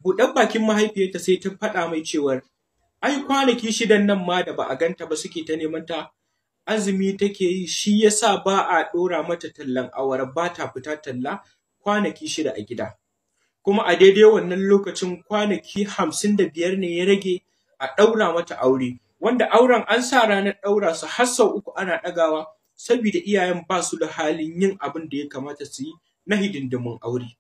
Buɗar bakin mahaifiyarta sai ta faɗa mai cewar ai kwanaki 6 nan ma da ba a ganta ba suke ta neman ta, azumi take yi, shi yasa ba a ɗora mata tallan awara, ba ta fita talla kwanaki 6 a gida. Kuma a daidai wannan lokacin kwanaki 55 ne ya rage a ɗaura mata aure, wanda auren an sa ranar ɗaura su har sau 3 ana ɗagawa saboda iyayen ba su da halin yin abin da ya kamata su yi na hidindimun aure.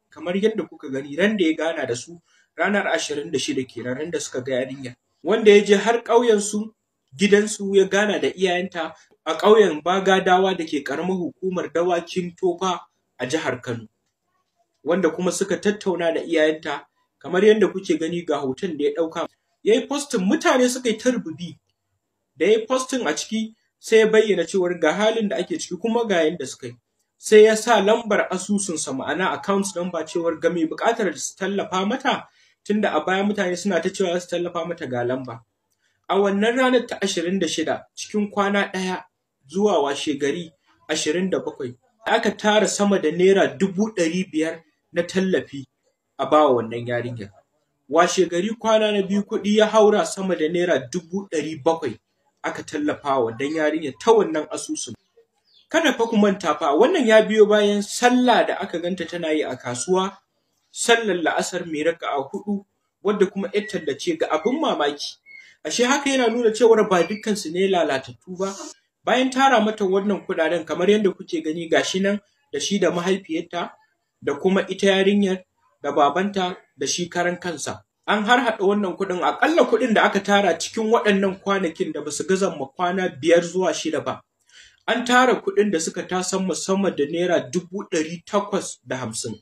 Kamar yadda kuka gani, ran da ya gana da su ranar 26 kenan, ran da suka ga yarinya, wanda ya je har ƙauyen su gidansu ya gana da iyayenta a ƙauyen Bagadawa da ke ƙaramar hukumar Dawakin Tofa a jihar Kano, wanda kuma suka tattauna da iyayenta. Kamar yadda kuke gani ga hoton da ya ɗauka ya yi postin, mutane suka yi ta rububi. Da ya yi postin a ciki sai ya bayyana cewar ga halin da ake ciki kuma ga yadda suka yi, sai ya sa lambar asusunsa, ma'ana account number, cewar ga mai buƙatar su tallafa mata, tunda a baya mutane suna ta cewa su tallafa mata, ga lamba. A wannan ranar ta 26, cikin kwana ɗaya zuwa washe gari 27, aka tara sama da naira 500,000 na tallafi a bawa wannan yarinyar. Washe gari kwana na biyu kuɗi ya haura sama da naira 700,000 aka tallafa wa wannan yarinyar ta wannan asusun. Kada fa ku manta fa, wannan ya biyo bayan sallah da aka ganta tana yi a kasuwa, sallar la'asar mai raka'a 4, wadda kuma 'yar tallace. Ga abin mamaki, ashe haka yana nuna cewar ba dukkansu ne lalatattu ba. Bayan tara mata wannan kuɗaɗen, kamar yadda kuke gani gashi nan da shi da mahaifiyarta da kuma ita yarinyar da babanta da shi karan kansa, an harhaɗa wannan kuɗin. Aƙalla kuɗin da aka tara cikin waɗannan kwanakin da basu gaza ma kwana 5 zuwa 6 ba, an tara kuɗin da suka tasan musamman da naira 850,000,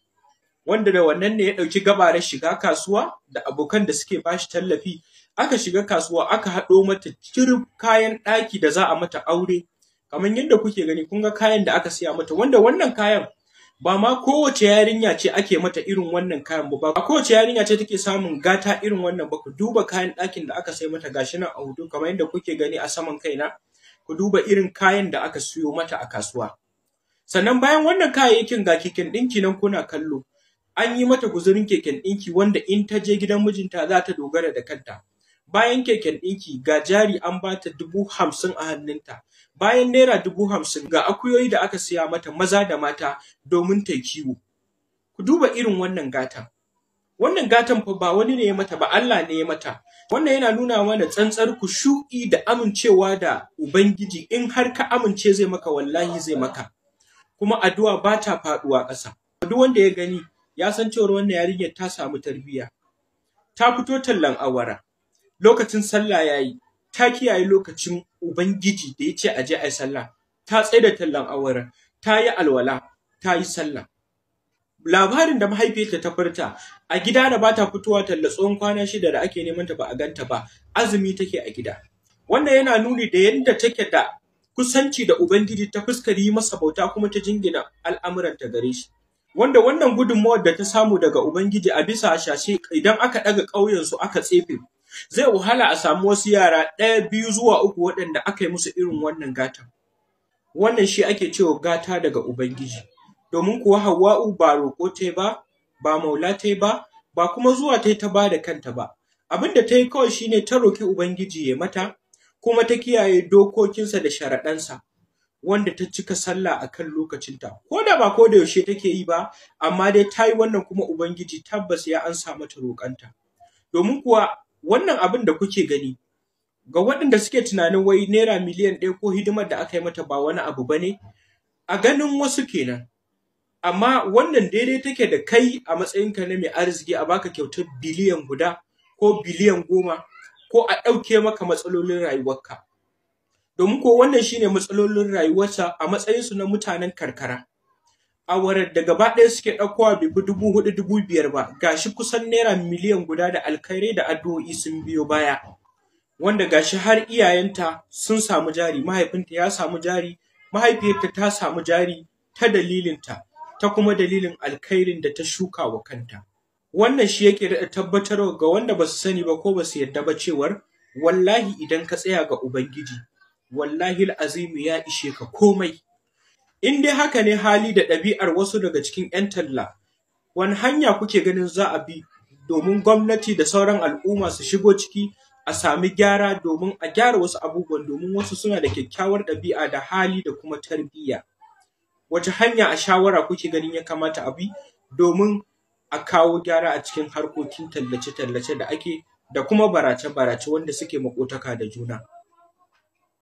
wanda da wannan ne ya ɗauki gabarar shiga kasuwa da abokan da suke bashi tallafi. Aka shiga kasuwa aka haɗo mata cirif kayan ɗaki da za a mata aure. Kamar yadda kuke gani, kun ga kayan da aka siya mata, wanda wannan kayan ba ma kowace yarinya ce ake mata irin wannan kayan ba, ba kowace yarinya ce take samun gata irin wannan ba. Ku duba kayan ɗakin da aka sai mata, gashi nan a hoto kamar yadda kuke gani a saman kaina. Ku duba irin kayan da aka siyo mata a kasuwa. Sannan bayan wannan kayayyakin, ga keken ɗinki nan kuna kallo, an yi mata guzurin keken ɗinki wanda in ta je gidan mijinta za ta dogara da kanta. Bayan keken ɗinki, ga jari an ba ta 50,000 a hannunta. Bayan naira 50,000, ga akuyoyi da aka siya mata maza da mata domin ta kiwo. Ku duba irin wannan gatan. Wannan gatan fa ba wani ne ya mata ba, Allah ne ya mata. Wannan yana nuna mana tsantsar kushu'i da amincewa da Ubangiji. In har ka amince zai maka, wallahi zai maka. Kuma addu'a ba ta faɗuwa ƙasa. Duk wanda ya gani ya san cewar wannan yarinyar ta samu tarbiyya. Ta fito tallan awara, lokacin sallah yayi, ta kiyaye lokacin Ubangiji da ya ce a je a yi sallah, ta tsaida tallan awara, ta yi alwala, ta yi sallah. Labarin da mahaifiyarta ta furta a gida da ba ta fitowa talla tsawon kwana 6 da ake neman ta ba a ganta ba, azumi take a gida. Wannan yana nuni da yadda take da kusanci da Ubangiji ta fuskar yi masa bauta, kuma ta jingina al'amuranta gare shi. Wanda wannan gudunmawar da ta samu daga Ubangiji, a bisa shashe idan aka ɗaga ƙauyensu aka tsefe, zai wahala a samu wasu yara 1, 2 zuwa 3 waɗanda aka yi musu irin wannan gatan. Wannan shi ake cewa gata daga Ubangiji. Domin kuwa Hauwa'u ba roƙo ta ba, ba maula ta ba, ba kuma zuwa ta ta ba da kanta ba. Abin da ta yi kawai shine ta roƙi Ubangiji ya mata, kuma ta kiyaye dokokinsa da sharaɗansa, wanda ta cika sallah a kan lokacinta. Ko da ba ko da yaushe take yi ba, amma dai ta yi wannan, kuma Ubangiji tabbas ya ansa mata roƙonta. Domin kuwa wannan abin da kuke gani, ga waɗanda suke tunanin wai naira miliyan 1 ko hidimar da aka yi mata ba wani abu ba ne, a ganin wasu kenan. Amma wannan daidai take da kai a matsayinka na mai arziki a baka kyautar biliyan 1 ko biliyan 10 ko a ɗauke maka matsalolin rayuwarka. Domin ko wannan shine matsalolin rayuwarsa a matsayinsu na mutanen karkara. Awarar da gaba ɗaya suke ɗaukowa bai fi 4,000, 5,000 ba, gashi kusan naira miliyan 1 da alkhairai da addu'o'i sun biyo baya. Wanda gashi har iyayenta sun samu jari, mahaifinta ya samu jari, mahaifiyarta ta samu jari ta dalilinta, ta kuma dalilin alkhairin da ta shuka wa kanta. Wannan shi yake daɗa tabbatarwa ga wanda ba su sani ba ko ba su yarda ba cewar wallahi idan ka tsaya ga Ubangiji, wallahi azimu ya ishe ka komai. In dai haka ne hali da ɗabi'ar wasu daga cikin 'yan talla, wani hanya kuke ganin za a bi domin gwamnati da sauran al'umma su shigo ciki a sami gyara, domin a gyara wasu abubuwan, domin wasu suna da kyakkyawar ɗabi'a da hali da kuma tarbiyya. Wace hanya a shawara kuke ganin ya kamata a bi domin a kawo gyara a cikin harkokin tallace-tallace da ake da kuma barace-barace wanda suke maƙotaka da juna?